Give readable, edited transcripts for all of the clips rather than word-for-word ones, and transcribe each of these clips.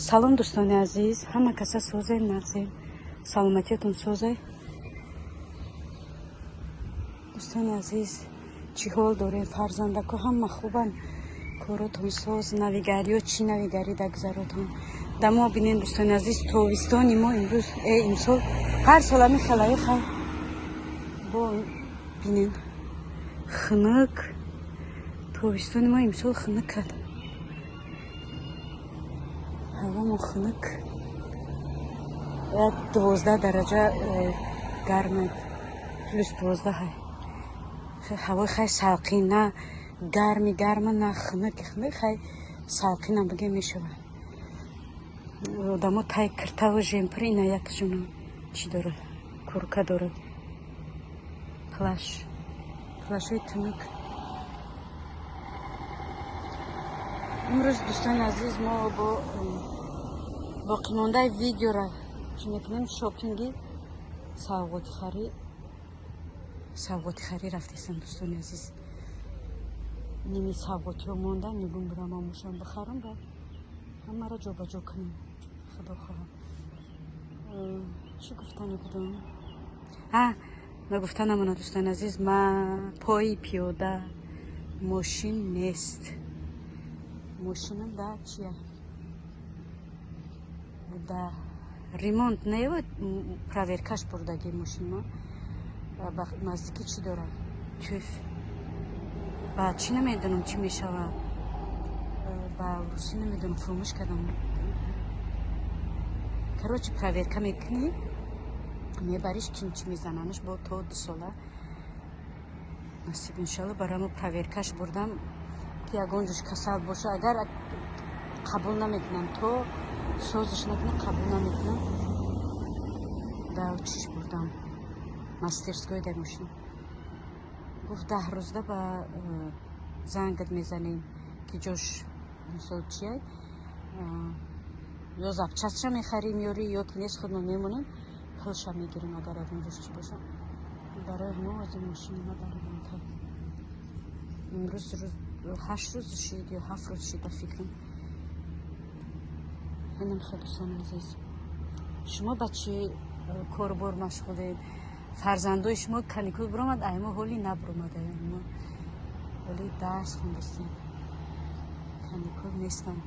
Салом, дӯстони азиз, ҳама каса созем, нағзем, саломатиятон созай. Дӯстони азиз, чӣ ҳол дорем? Фарзандако ҳама хубанд, коротон соз, навигариё чӣ навигарӣ дар гузаротон? Дамо бинен, дӯстони азиз, тобистони мо имрӯз, имсол ҳар сол ҳамин хелаи хай бо бинен хунук, тобистони мо имсол хунук кард. Ҳавамо хунук, як 12 дараҷа гарма, плюс 12 ҳай. Ҳавои хай салқин, на гарми гарма, на хунуки хунук, хай салқинам бигем мешавад. Одамо тай киртаву жемпир, ина якшуна чӣ дорад, курка дорад, плащ, плащҳои тунук. Имрӯз, дӯстони азиз, мо бо боқимондаи видеора чӣ мекунем? Шопинги, савғотихарӣ, савғотихарӣ рафтестам, дӯстони азиз. Ними савғотиҳо монда, мегум бирам амушам бихарам ва ҳамаро ҷобаҷо кунем, худо хоҳад. Чӣ гуфтане будам? А нагуфта намонад, дӯстони азиз, ма пои пиёда, мошин нест. Мошинам да чия? Да ремонт нева, проверкаш бурдаги мошинма. Ба наздикӣ чӣ дорад? ТÜV. Ба чӣ намедонам чӣ мешавад. Ба русӣ намедонам, фурӯмӯш кардам. Короче, проверка мекунӣ, мебариш, ким чӣ мезананаш бо то 2 сола. Насиб, иншалло, барамо проверкаш бурдам, ки ягон ҷош касал боша, агар қабул намекунам, то созиш накунам, қабул намекунам. Да чиш бурдам, мастерской дар мошин. Гуфт, 10 рӯзда ба зангат мезанем, ки ҷош мисол чия, ё запчастша мехарем, ёри, ё ки нест, худмо мемонем, пулша мегирем, агар ягон ҷош чӣ боша. Барои мо ҳозир мошини ма дар ремонт. Имрӯз рӯз 8 рӯз шид ё 7 рӯз шид, ба фикрам. Инам хел, дӯстони азиз. Шумо ба чӣ корубор машғулед? Фарзандои шумо каникул биромад, ай мо ҳоли набиромада, мо ҳоли дарс хондастем, каникул нестам.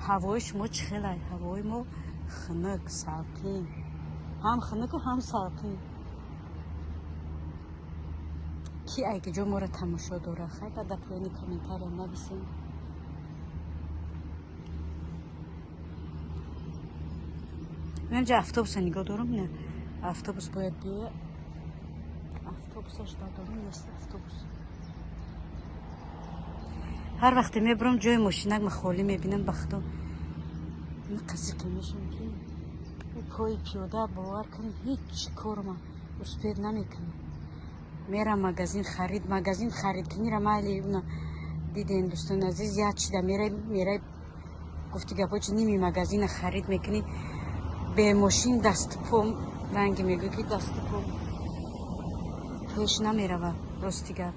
Ҳавои шумо чӣ хелай? Ҳавои мо хунук, салқин, ҳам хунуку ҳам салқин. Ки айки ҷо моро тамошо дорад? Хай, ба дар поёни комментария нависем. Инҷа автобуса нигоҳ дорам, не, автобус бояд биёяд, автобусаш дорам, нест автобус. Ҳар вақте мебурам, ҷои мошинак ма холӣ мебинам, ба худо қасиқе мешам, ки пои пиёда, бовар кунед, ҳеҷ корма успеть намекунам. Мерам магазин, харид, магазин харидкунира майли, уна дидем, дӯстони азиз, як чида мерай, мерай, гуфти гапо чи, ними магазина харид мекунӣ. Бемошин дасту пом ранги мегӯ, ки дасту пом пеш намеравад. Рости гап,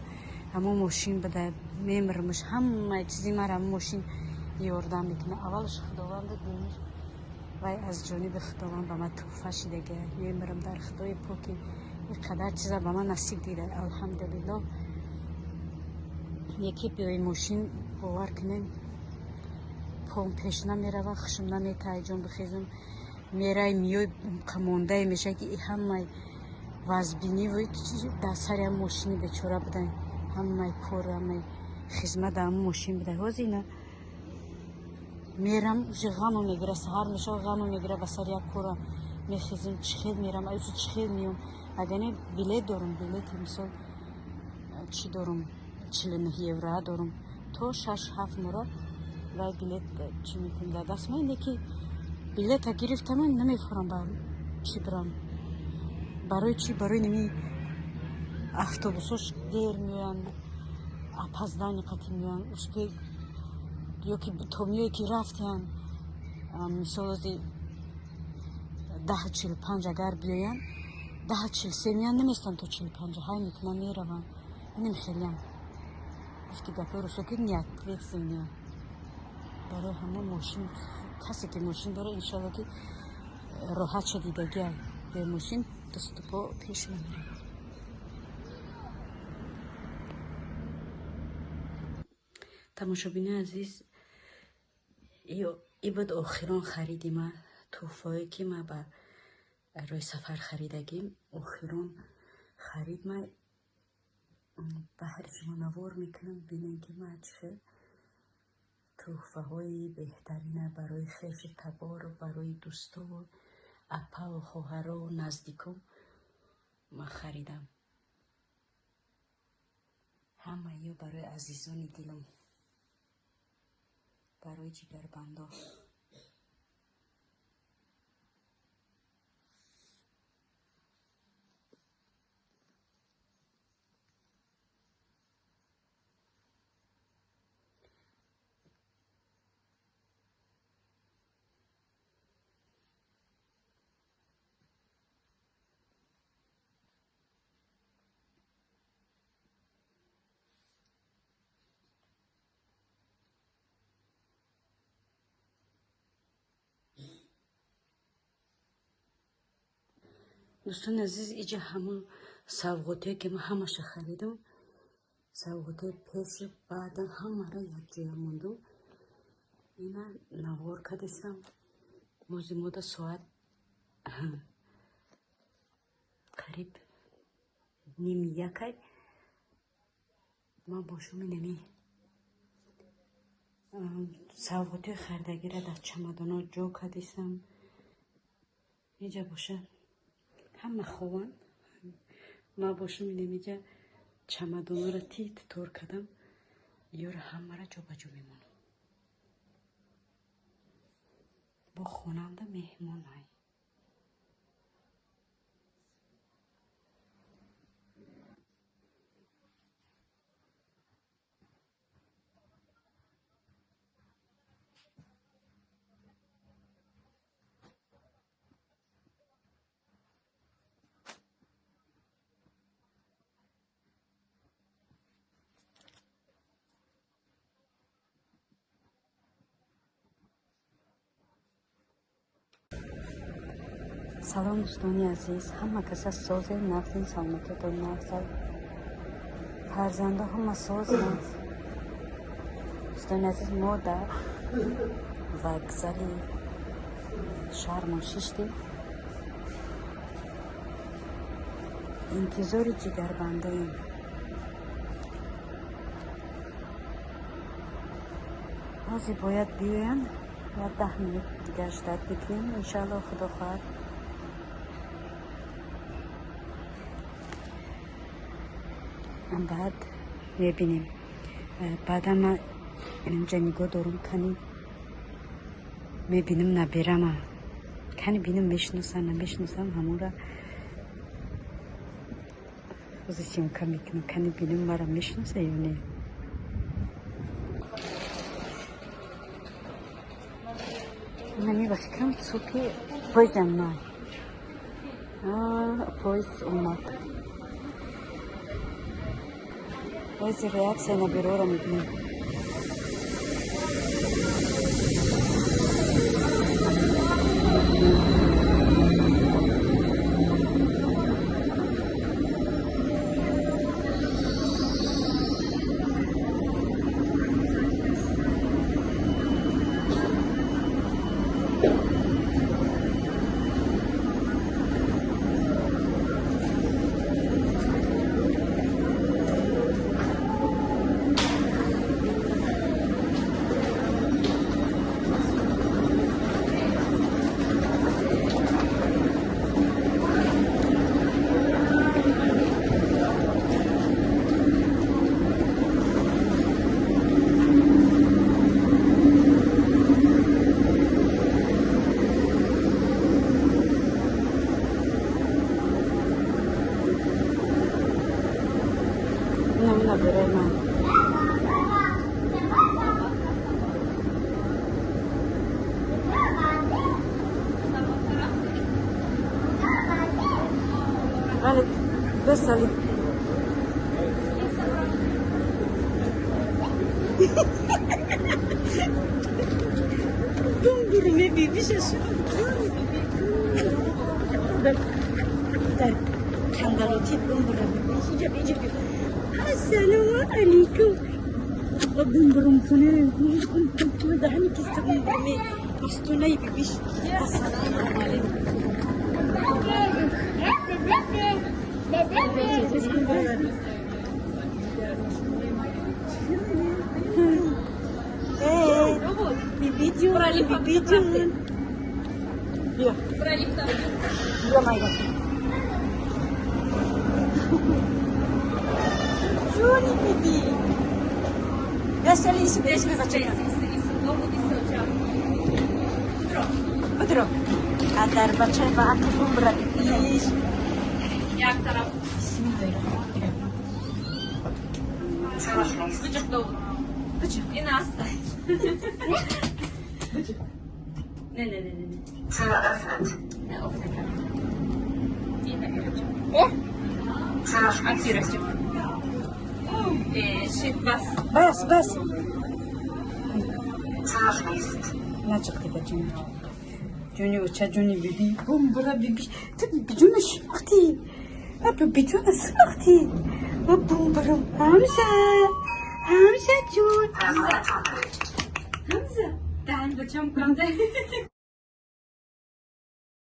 ҳамон мошин буда, мемирмуш. Ҳамаи чизи мара ҳамон мошин ёрдам мекунад. Аввалаш худованду, дуюмаш вай аз ҷониби худованд ба ман тӯҳфа шидага. Мемирам дар худои поки ин қадар чиза ба ман насиб дида, алҳамдулиллоҳ. Яке биёи мошин, бовар кунем, пом пеш намерава, хушм наметаҳад ҷон бихезам. Мерай, миёй, қамондае мешавад, ки ҳамаи вазбиниву дар сари ҳам мошини бечора будан, ҳамаи кор, ҳамаи хизмат дар ҳамон мошин буда. Ҳозир ина мерам, уже ғамо мегира, саҳар мешава, ғамо мегира, ба сари як кора мехезем, чӣ хел мерам, аюсу чӣ хел меём. Агар не, билет дорум, билети мисол чӣ дорум, 49 евро дорум, то 6-7 мора вай билет чӣ мекунем дар даст ма. Ки билета гирифтам, намефурам, ба чӣ бирам? Барои чӣ? Барои ними автобусош дер меоянд, опоздание қатӣ меоянд, успеть ё ки то меое, ки рафтиянд. Мисол, ози 10:45 агар биёянд, 10:43 меоянд, наместанд то 45-а, ҳай мекунанд, мераванд. Инам хелиам, гуфти гапҳои русо, ки неответственные. Барои ҳамон мошин, касе ки мошин дора, иншалло ки роҳат шадидагия. Бе мошин дасту по пеш намеравад. Тамошобини азиз, и буд охирон хариди ма, тӯҳфае ки ма ба рӯи сафар харидагим. Охирон харид ма ба ҳар шумо навор мекунам, бинем ки ма чӣ хел тӯҳфаҳои беҳтарина барои хешу табору, барои дӯстову апаву хоҳарову наздиком ма харидам. Ҳамаё барои азизони дилам, барои ҷигарбандо. Дӯстони азиз, иҷа ҳамон савғотие ки ман ҳамаша харидам, савғотии пешу баъдан ҳамаро якҷоя мондум. Ина навор кардесам. Мози мода соат қариб ними якай. Ман бошум инами савғотии харидагиро дар чамадоно ҷо кардесам. Иҷа боша ҳама хованд. Ман бошум инамиҷа чамадонора тит тор кардам, ёро ҳамаро ҷобаҷо мемонам. Бо хонанда меҳмонай. Салом дӯстони азиз, ҳама каса созе, нағзин, саломатиятон нағзай, фарзандо ҳама соз нағз. Дӯстони азиз, мо дар вокзали шаҳрмон шиштем, интизори ҷигарбандаем. Ҳозир бояд биёянд, як 10 минут дигар ждать мекунем, иншаалло худо хоҳад. Баъд мебинем. Баъдан ман инҷа нигоҳ дорум, кани мебинам наберама, кани бинам мешиносам намешиносам, ҳамонра ҳозир съёмка мекунам, кани бинам мара мешиноса ё не. Инами ба фикрам цуки поездам на поезд омад. Ҳозир реаксия набероро мебинем. Бесали. Бибиша ҷони биби дар қандалотӣ бумбура бибиш. Иҷа, иҷа. Ассалому алайкум. Бумбурум хона даҳани киста бумбуруме мастунаи бибиш. Ассалому алайкум. Биби ҷон, биби ҷон. Биё. Биё, майда. Ҷони биби. Весели си, бе бачака. Будро. А дар бачаи ба ақл бумбура бибиш. Як тараф. Бисмиллоҳир-раҳмонир-раҳим. Бıcık Davut. Бıcık. И Аста. Бıcık. Ne ne ne ne ne. Ne öffnet. Akira. Shit bas. Бас, бас. Начиқти, бачам. Ҷони оча, ҷони биби, бумбура биби. Ту биҷона шинохтӣ? А биҷона шинохтӣ? Бумбурум. Ҳамза. Ҳамза ҷон. Hamza. Даҳан бачам канда.